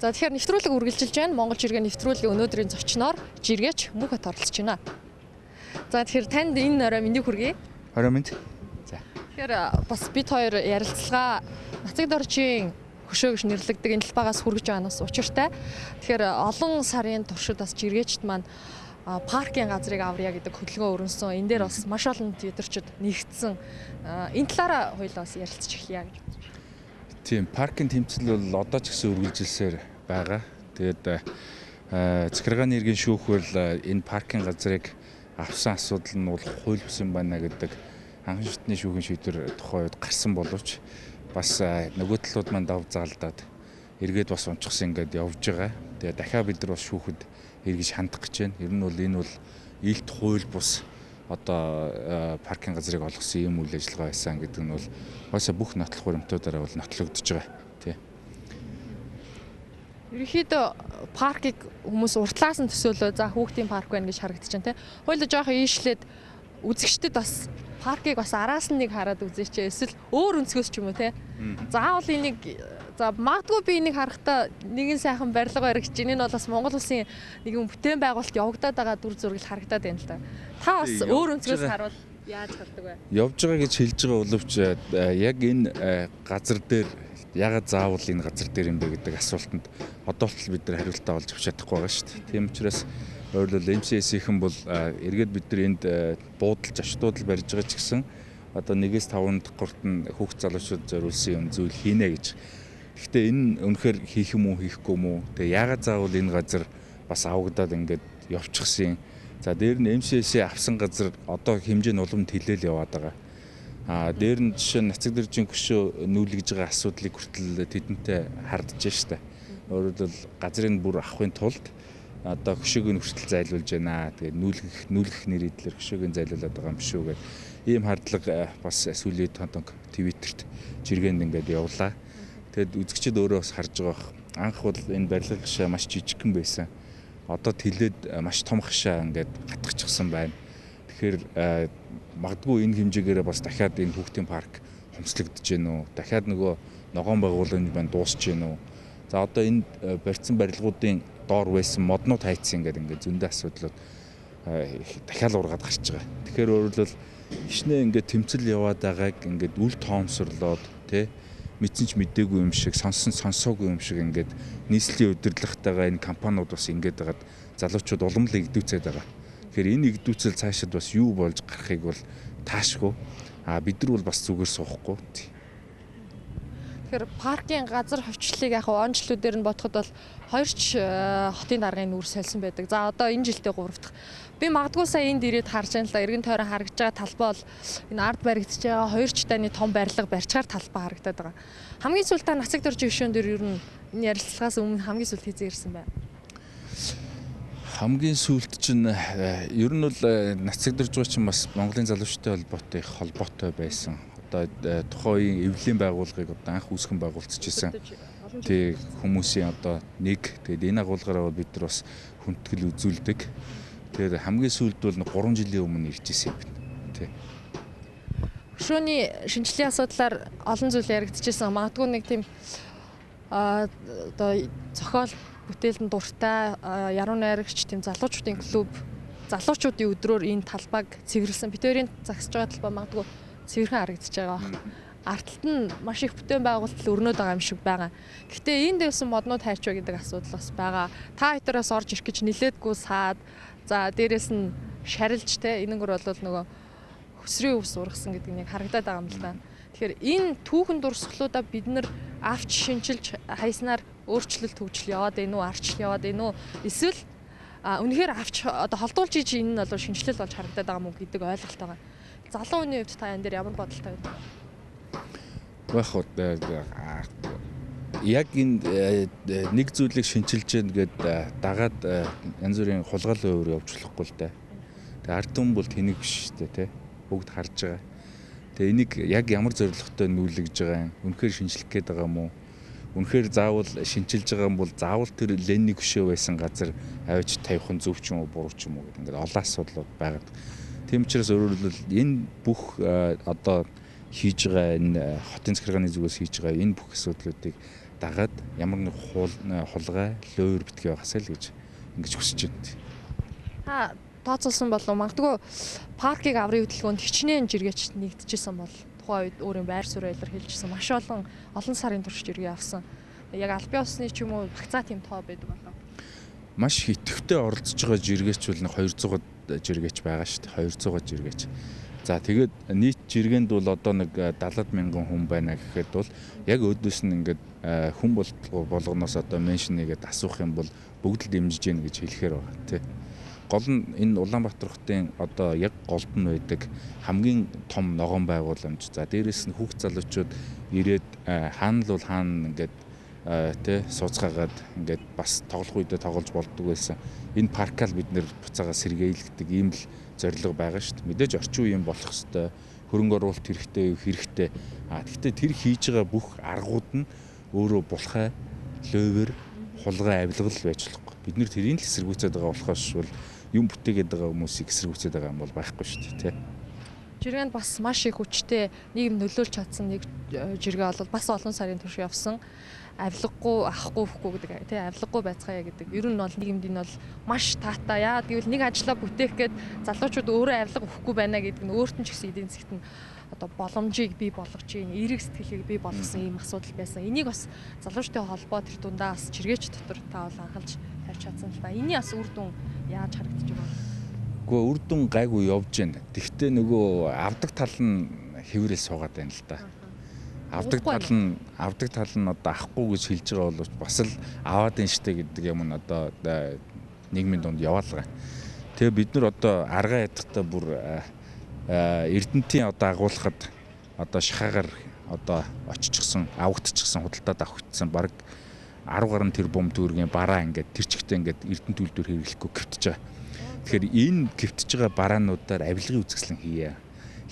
За тэгэхээр нэвтрүүлэг үргэлжилж байна. Монгол жиргээ нэвтрүүлгийн өнөөдрийн зочноор жиргээч Мөнхбат оролцож байна. За тэгэхээр танд энэ орой мэндийг хүргэе. Орой мэнд. За. Тэгэхээр бас бид хоёр ярилцлага Нацаг доржийн хөшөө гэж нэрлэгдэг энэ талбайгаас хүргэж байгаа нь бас учиртай. Тэгэхээр олон сарын туршид бас жиргээчд маань паркийн газрыг авъя гэдэг хөдөлгөөн өрнөсөн. Энэ дээр бас маш олон твиттерчд нэгдсэн. Энэ талаараа хоёулаа бас ярилцж эхлэе гэж бодож байна. Тийм, паркийн тэмцэл бол одоо ч гэсэн үргэлжилсээр байгаа. Тэгээд захиргааны иргэн шүүх бол энэ паркийн газрыг авсан асуудал нь бол хууль бус юм байна гэдэг анхан шатны шүүхийн шийдвэр тухайн үед гарсан боловч бас нөгөө талууд маань дав заалдаад эргээд бас унчихсан ингээд явж байгаа. Тэгээд дахиад бид нар бас шүүхэд эргэж хандах гэж байна. Ер нь бол энэ бол илт хууль бус одоо паркийн газрыг олгосон ийм үйл ажиллагаа байсан гэдэг нь бол угаасаа бүх нотлох баримтуудаараа бол нотлогдож байгаа. Тий. Ерөнхийдөө паркийг хүмүүс уртлаас нь төсөөлөө за хүүхдийн парк байна гэж харагдаж байна тий. Хоёулаа жоохон ийшлээд үзэгчдэд бас паркийг бас араас нь нэг хараад үзээч эсвэл өөр өнцгөөс ч юм уу тий. Заавал энийг за магадгүй би энийг харахдаа нэгэн сайхан барилга баригч энэ нь бол бас Монгол улсын нэгэн бүтээн байгуулалт явагдаад байгаа дүр зураг л харагдаад байна л да. Та бас өөр өнцгөөс харуул яаж хардаг вэ? Явж байгаа гэж хэлж байгаа боловч яг энэ газар дээр ягаад заавал энэ газар дээр юм бэ гэдэг асуултанд одоо л бид нар хариултаа олж авч чадахгүй байгаа шүү дээ. Тийм учраас өөрөлдөл MCS-ийнхэн бол эргээд бид нар энд буудалж очтуудал барьж байгаа ч гэсэн одоо 1-ээс 5 дахь гурт нь хүүхд залуучууд зориулсан юм зүйл хийнэ гэж. Гэхдээ энэ үнэхээр хийх юм уу хийхгүй юм уу? Тэгээ ягаад заавал энэ газар бас авагдаад ингээд явчихсан. За дээр нь MCS авсан газар одоо хэмжээ нь улам тэлээл яваад байгаа. А дээр нь жишээ нь Нацаг дэржийн хөшөө нүүлгэж байгаа асуудлыг хүртэл тэдэнтэй хардж штэ. Өөрөөр хэлбэл газрыг бүр авахын тулд одоо хөшөөг нь хүртэл зайлуулж байна. Тэгээ нүүлгэх нэр эдлэр хөшөөг нь зайлуулад байгаа юм шүү гэдэг ийм хардлага бас сүүлийн тонтонг Твиттерт жиргэнд ингээд явлаа. Тэгэд үзэгчид өөрөө бас харж байгаа бах. Анх бол энэ барилга хашаа маш жижигхэн байсан. Одоо тэлээд маш том хашаа ингээд гатгачихсан байна. Тэгэхээр магадгүй энэ хэмжээгээрээ бас дахиад энэ хүүхдийн парк хомслогдож гэнэ үү? Дахиад нөгөө ногоон байгууламж маань дуусч гэнэ үү? За одоо энэ барьсан барилгуудын доор байсан моднууд хайцсан гэдэг ингээд зөндөө асуудлууд дахиад ургаад гарч байгаа. Тэгэхээр өөрөөр хэлбэл хичнээн ингээд тэмцэл яваад байгааг ингээд үл тоомсорлоод тий мэдсэн ч мдээгүй юм шиг сонсон сонсоогүй юм шиг ингээд нийслэлийн удирдлагатайгаа энэ компаниуд бас ингээд байгаад залуучууд улам л игдүүцээд байгаа. Тэгэхээр энэ игдүүцэл цаашид бас юу болж гарахыг бол таашгүй. А бид нар бол бас зүгээр суухгүй. Тэгэхээр паркийн газар хөвчлөлийг яг он жилүүдээр нь бодоход бол хоёр ч хотын даргын нүүр сольсон байдаг. За одоо энэ жилдээ 3 дахь. Би магадгүй сая энд ирээд харж байна л да. Эргэн тойрон харагдж байгаа талбай бол энэ ард баригдаж байгаа хоёр ч дайны том барилга барьчаар талбай харагдаад байгаа. Хамгийн сүүлд та Нацаг доржийн хөшөөн дээр ер нь энэ ярилцлагаас өмнө хамгийн сүүлд хэзээ ирсэн бэ? Хамгийн сүүлд чинь ер нь бол Нацаг доржийн чинь бас Монголын залуучтай холбоотой их холбоотой байсан. Одоо тухайн үеийн эвлийн байгууллагыг одоо анх үүсгэн байгуулчихсан. Тэг хүмүүсийн одоо нэг тэгээд энэ агуулгаараа бол бид нар бас хүндэтгэл үзүүлдэг. Тэгээд хамгийн сүүлд бол 3 жилийн өмнө ирж ирсэн юм байна. Тий. Хөшөөний шинжлэлийн асуудлаар олон зүйл яригдчихсэн. Магадгүй нэг тийм одоо зохиол бүтээлэн дуртай яруу найрагч тийм залуучуудын клуб залуучуудын өдрөөр энэ талбайг цэвэрлсэн. Бид хоёрын загсаж байгаа талбай магадгүй цэвэрхэн харагдаж байгаа бах. Ард талд нь маш их бүтээн байгуулалт өрнөд байгаа юм шиг байгаа. Гэхдээ энд дэвсэн моднууд хайч вэ гэдэг асуудал бас байгаа. Та хоёроос орж ирэх гэж нилээдгүй саад. За дээрэс нь шарилж те энэнгөр бол нөгөө хөсрийн өвс ургасан гэдэг нь яг харагдаад байгаа юм л да. Тэгэхээр энэ түүхэн дурсгалуудаа бид нар авч шинчилж хайснаар өөрчлөлт хөгжил яваад байна уу, арчил яваад байна уу? Эсвэл үнэхээр авч одоо холдуулж иж энэ нь бол шинжилэл болж харагдаад байгаа мó гэдэг ойлголт байгаа. Залуу хүний хувьд та энэ дээр ямар бодолтой вэ? Яг энэ нэг зүйлийг шинчилж гэн гээд дагаад янз бүрийн хулгай өөр явж болохгүй л дээ. Тэгээ ард түмэн бол тэнэг биш шүү дээ, тэ. Бүгд харж байгаа. Тэгээ энийг яг ямар зорилготой нүүлгэж байгаа юм? Үнэхээр шинжлэх гээд байгаа юм уу? Үнэхээр заавал шинчилж байгаа юм бол заавал тэр Ленний хөшөө байсан газар авч тавих нь зөв ч юм уу, буруу ч юм уу гэдэг ингээд олон асуудлууд байгаа. Тийм учраас өөрөөр хэлбэл энэ бүх одоо хийж байгаа энэ хотын захиргааны зүгээс хийж байгаа энэ бүх асуудлуудыг дагаад ямар нэг хулгай, лөөр битгий байгаасай л гэж ингэж хүсэж байна. Та тооцоолсон болов магадгүй паркийг аврын хөдөлгөөнд хичнээн жиргээч нэгдэжсэн бол тухайн үед өөрийн байр сууриа илэрхийлжсэн маш олон сарын турш жиргээ авсан. Яг албан ёсны ч юм уу багцаа тийм тоо байдаг болов. Маш идэвхтэй оролцож байгаа жиргээч бол 200 жиргээч байгаа шүү дээ. 200 жиргээч. За тэгээд нийт жиргээнд бол одоо нэг 70 мянган хүн байна гэхэд бол яг өөдөөс нь ингээд хүн болгоноос одоо меншн нэгээд асуух юм бол бүгд л дэмжиж гин гэж хэлэхээр байгаа тий. Гол нь энэ Улаанбаатар хотын одоо яг голд нь байдаг хамгийн том ногоон байгууламж. За дээрэс нь хүүхд залуучууд ирээд хаана л бол хаана ингээд тий сууцгаагаад ингээд бас тоглох үедээ тоглож болдгоо байсан. Энэ паркаа л бид нэр буцаага сэргээйл гэдэг ийм л зорилго байгаа шүү дээ. Мэдээж орчин үеийн болох хэвээр хөрөнгө оруулалт хэрэгтэй хэрэгтэй. А тэгтээ тэр хийж байгаа бүх аргууд нь өөрөө булхай, лөөвөр, хулгай авилгал байж болохгүй. Бид нэр тэрийг л эсэргүүцээд байгаа болохоос бол юм бүтээгээд байгаа хүмүүсийг эсэргүүцээд байгаа юм бол байхгүй шүү дээ, тий. Жиргэнд бас маш их хүчтэй нийгэм нөлөөлж чадсан нэг жиргээ бол бас олон сарын турш явсан. Авилгагүй, авахгүй өгөхгүй гэдэг тий, авилгагүй байцгаая гэдэг. Ер нь бол нийгэмд энэ бол маш таатай. Яа гэвэл нэг ажлаа бүтээх гээд залуучууд өөрөө авилга өгөхгүй байна гэдэг нь өөрт нь ч гэсэн эдийн засгт нь одоо боломжийг бий болгож чинь, эерэг сэтгэлийг бий болгосон ийм асуудал байсан. Энийг бас залуучтай холбоо тэр дундаа бас жиргээч дотор та бол анхалж тавьж чадсан л да. Эний бас үр дүн яаж харагдаж байгаа вэ? Үгүй, үр дүн гайгүй явж байна. Тэгвэл нөгөө авдаг тал нь хэврэл суугаад байна л да. Авдаг тал нь одоо авахгүй гэж хэлж байгаа боловч бас л аваад ин штэ гэдэг юм нь одоо нийгмийн дунд яваалгаа. Тэгээ бид нар одоо аргаа ядахтаа бүр Эрдэнтийн одоо агуулхад одоо шахаагаар одоо оччихсон, авагдчихсан, худалдаад авагдсан бараг 10 гаруй тэрбум төгрөгийн бараа ингээд тэр чигтээ ингээд Эрдэнэт үйлдвэр хэрэглэхгүй гөвтөж байгаа. Тэгэхээр энэ гөвтөж байгаа бараануудаар авилгын үзэсгэлэн хийе.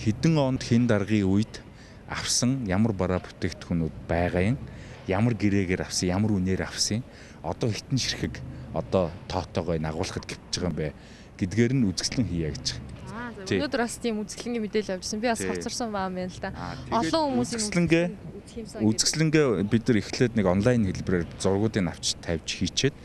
Хэдэн онд хэн даргын үед авсан ямар бараа бүтээгдэхүүнүүд байгаа юм, ямар гэрээгээр авсан, ямар үнээр авсан, одоо хитэн ширхэг одоо тоотоогоо агуулхад гөвтөж байгаа юм бэ гэдгээр нь үзэсгэлэн хийе гэж. Өнөөдөр бас тийм үзэсгэлэнгийн мэдээлэл авчихсан. Би бас хоцорсон байгаа юм байна л да. Олон хүмүүс үзэсгэлэнгээ бид нар эхлээд нэг онлайн хэлбэрээр зургуудыг авч тавьж хийчээд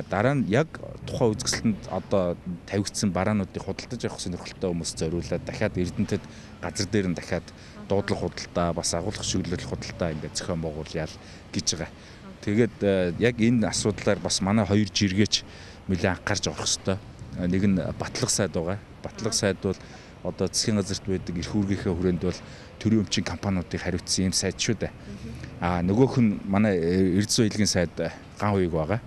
дараа нь яг тухайн үзэсгэлэнд одоо тавигдсан бараануудыг худалдаж авах сонирхолтой хүмүүс зориулаад дахиад Эрдэнэтэд газар дээр нь дахиад дуудлага худалдаа, бас агуулгах чиглэл худалдаа ингээд зохион байгуулъя л гэж байгаа. Тэгээд яг энэ асуудлаар бас манай хоёр жиргээч нэлээд анхаарч орох хэвээр. Нэг нь Батлаг сайд байгаа. Батлаг сайд бол одоо засгийн газарт байдаг эрх үүргийнхээ хүрээнд бол төрийн өмчийн компаниудыг хариуцсан юм сайд шүү дээ. Аа нөгөөх нь манай Эрдэс соёлын сайд Ган хуйг байгаа.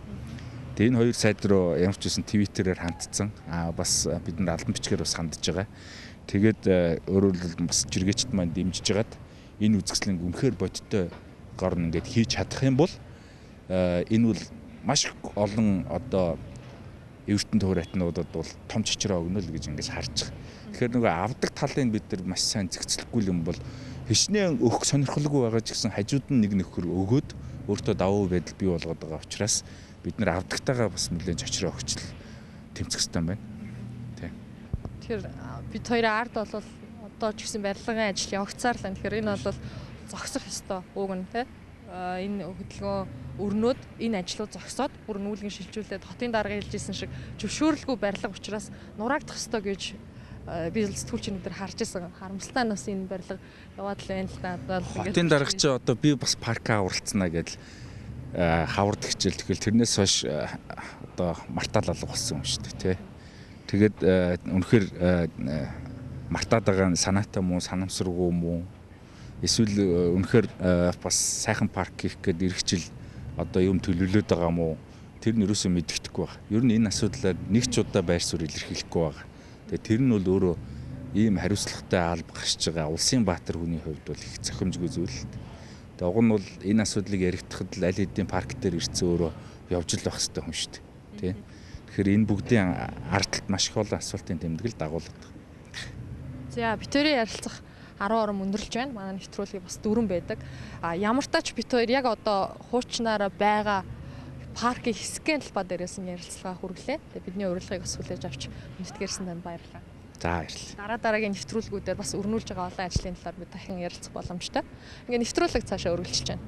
Тэгээ энэ хоёр сайд руу ямар ч үсэн Twitter-ээр хандцсан. Аа бас бид нар албан бичгээр бас хандж байгаа. Тэгээд өөрөөр хэлбэл бас жиргээчд маань дэмжиж байгаад энэ үзэсгэлэнг үнэхээр бодиттой горн ингээд хийж чадах юм бол энэ бол маш олон одоо эвэртэн туурайтнуудад бол том чичрээ өгнө л гэж ингэж харж байгаа. Тэгэхээр нөгөө авдаг талыг бид нар маш сайн зэгцлэхгүй юм бол хичнээн өгөх сонирхолгүй байгаа ч гэсэн хажууд нь нэг нөхөр өгөөд өөртөө давуу байдал бий болгоод байгаа учраас бид нар авдагтайгаа бас нэлээд чочроо өгчл тэмцэх ёстой юм байна. Тий. Тэгэхээр бид хоёрын ард бол одоо ч гэсэн барилгын ажил явагцаар л байна. Тэгэхээр энэ бол зогсох ёстой уг нь тий. Энэ хөдөлгөөн өрнөөд энэ ажлууд зогсоод бүр нүүлгэн шилжүүлээд хотын дарга хэлжсэн шиг зөвшөөрлгүй барилга учраас нураагдах ёстой гэж би л сэтгүүлчийн дээр харж байсан. Харамсалтай нь бас энэ барилга яваад л байна л да. Хотын дарга чи одоо би бас паркаа авралцсанаа гэдэл хавард хичээл тэгэл тэрнээс хойш одоо мартаал алга болсон юм шүү дээ тий. Тэгээд үнэхээр мартаад байгаа санаатай муу, санамсаргүй муу эсвэл үнэхээр бас сайхан парк хийх гээд ирэх жил одоо юм төлөвлөд байгаа мó тэр нь ерөөсөө мэддэхгүй байна. Ер нь энэ асуудлаар нэг ч удаа байр суурь илэрхийлэхгүй байгаа. Тэгээ тэр нь бол өөрөө ийм хариуцлагатай алба гарч байгаа улсын баатар хүний хувьд бол их зохимжгүй зүйл л дээ. Тэгээ уг нь бол энэ асуудлыг яригдахад л аль хэдийн парк дээр ирсэн өөрөө явж л байх хэрэгтэй хүн шүү дээ. Тэ. Тэгэхээр энэ бүгдийн ард талд маш их олон асуултын тэмдэглэл дагуулдаг. За бид хоёрын ярилцах 10 ором өндөрлж байна. Манай нэвтрүүлгийг бас 4 байдаг. А ямар тач бит хоёр яг одоо хуучнаараа байгаа паркийн хэсгийн талбай дээрээс нь ярилцлага хүргэлээ. Тэгээ бидний урилгыг бас хүлээж авч хүндэтгэрсэн танд баярлалаа. За баярлалаа. Дараа дараагийн нэвтрүүлгүүдээр бас өрнүүлж байгаа олон ажлын талаар бид дахин ярилцах боломжтой. Ингээ нэвтрүүлэг цаашаа үргэлжилж байна.